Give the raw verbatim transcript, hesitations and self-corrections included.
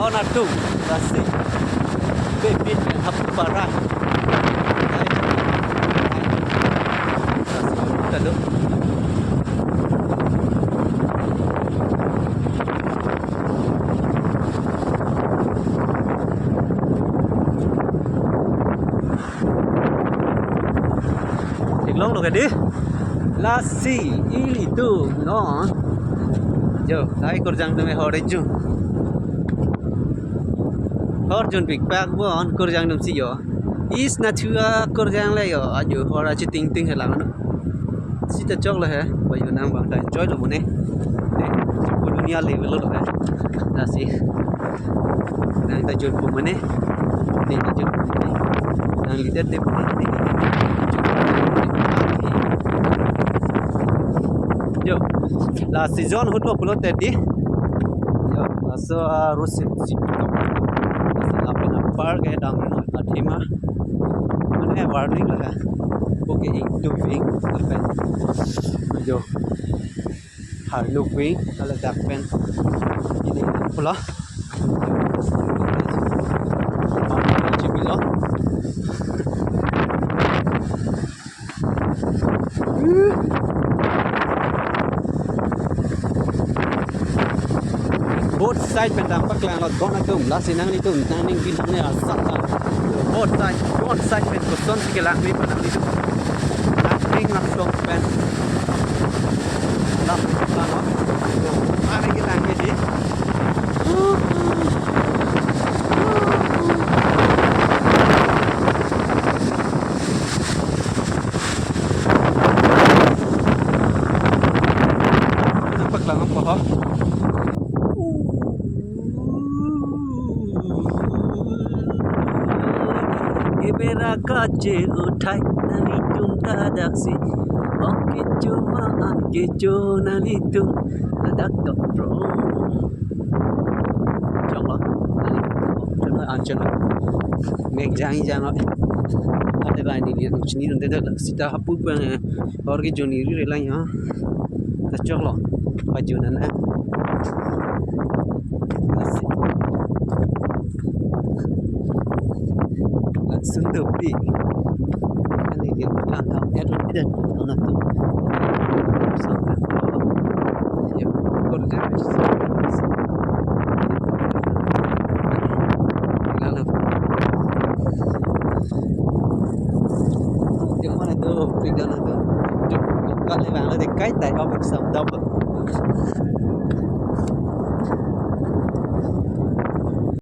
Don atum, lasi, bebit pen hapu parai. Lasi, tado. Theklonglo ke dei. Lasi ilitum non. Jo, lahai Kurjang atum ahor arju. Hor arjupik pak bon Kurjang atum si jo. Is na thua Kurjang le jo. Ajo hor achiting ting helang no. Sita choklo he. Bayu nang bang ta enjoy lo mane. Dei, dunia level lo he. Lasi. Nang ta jun pu mane. Nang ta jun pu mane. Nang leader de pu mane. Jo. Lasi jon ahut lo pulote dei. Jo. Laso, ah, rusip si. Lasi lapen apar ke dam no athema. Mane warning lo he. Okay, ingtuving. Jo. Harluk wing, ala dak pen. Ini pula. Chibilo. Both side pen dam paklang lo don atum, lasi nanglitum nangning binong ne asap ta. Both side, both side pen koson si kelang me pu nanglitum. Nangning langsung pen. Lam, lam, lam. Mari kita nge dei. Paklang apa ho? Camera kache uthai nanglitum ta daksi. Ok, cuma an kecho nanglitum ta dak tok bro. Choklo. Choklo, an choklo. Mek jang jang lo. Ate ba neli an chini ronde dak sita hapu pen, eh, hor ke joni ri re lang ya. Ta choklo. Pajun nang. Lasi. Langsung dopi. Ani dia pelan tau. Eh, tidak. Tahu nak tu. Sampai. Ya, kerja. Lalu. Yang mana tu? Pegang tu. Jom, buka ni bang. Ada kai tai. Kau bisa double.